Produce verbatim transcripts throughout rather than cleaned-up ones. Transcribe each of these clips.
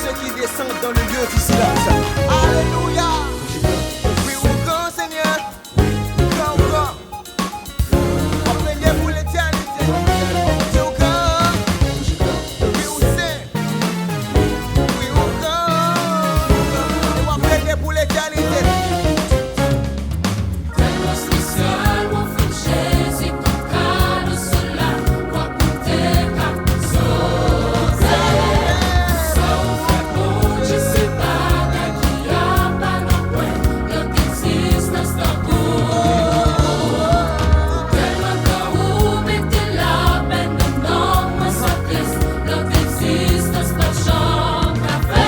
Ceux qui descendent dans le lieu du silence. Alléluia. Oui, ou grand Seigneur. Ou grand, ou grand. Ou plede pou letènite. Ou gran. Wi, ou gran. Wi, ou gran. E w ap plede pou letènite. Tèlman espesyal, mwen fè Jezi kon kado sou lakwa pou te ka sove. Sa ou fè Bondye se bagay ki apa nan pwen. Lòt egzistans tankou ou. Tèlman gran ou mete lapè nan non mwen sa Kris. Lòt egzistans pa t janm ka fè.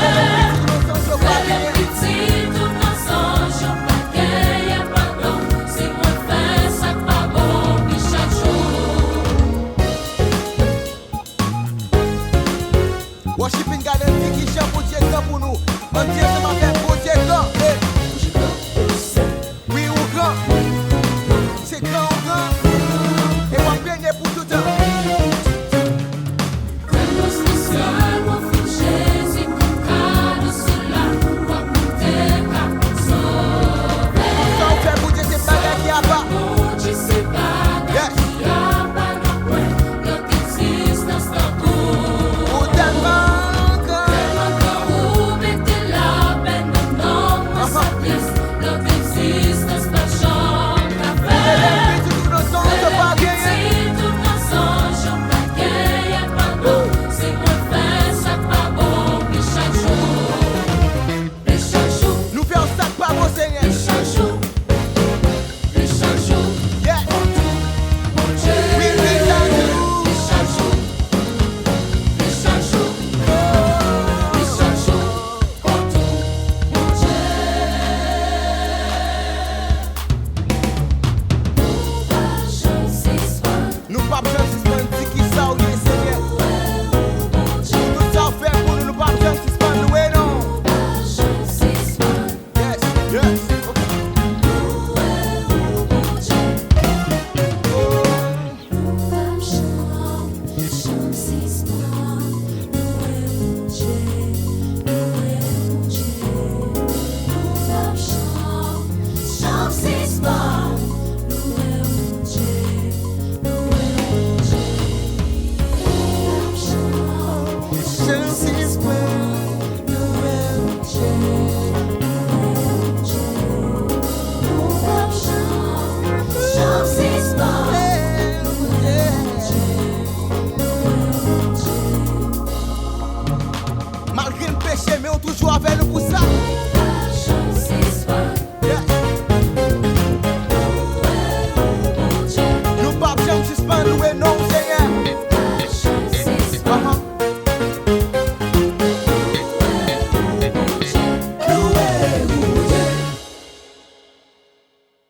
Lè pitit ou nan zanj yo pa genyen padon. Si mwen fè sa k pa bon pi chak jou. Worshiping God and Vicky Jean Bondye gran pou nou. Bondye se pa fè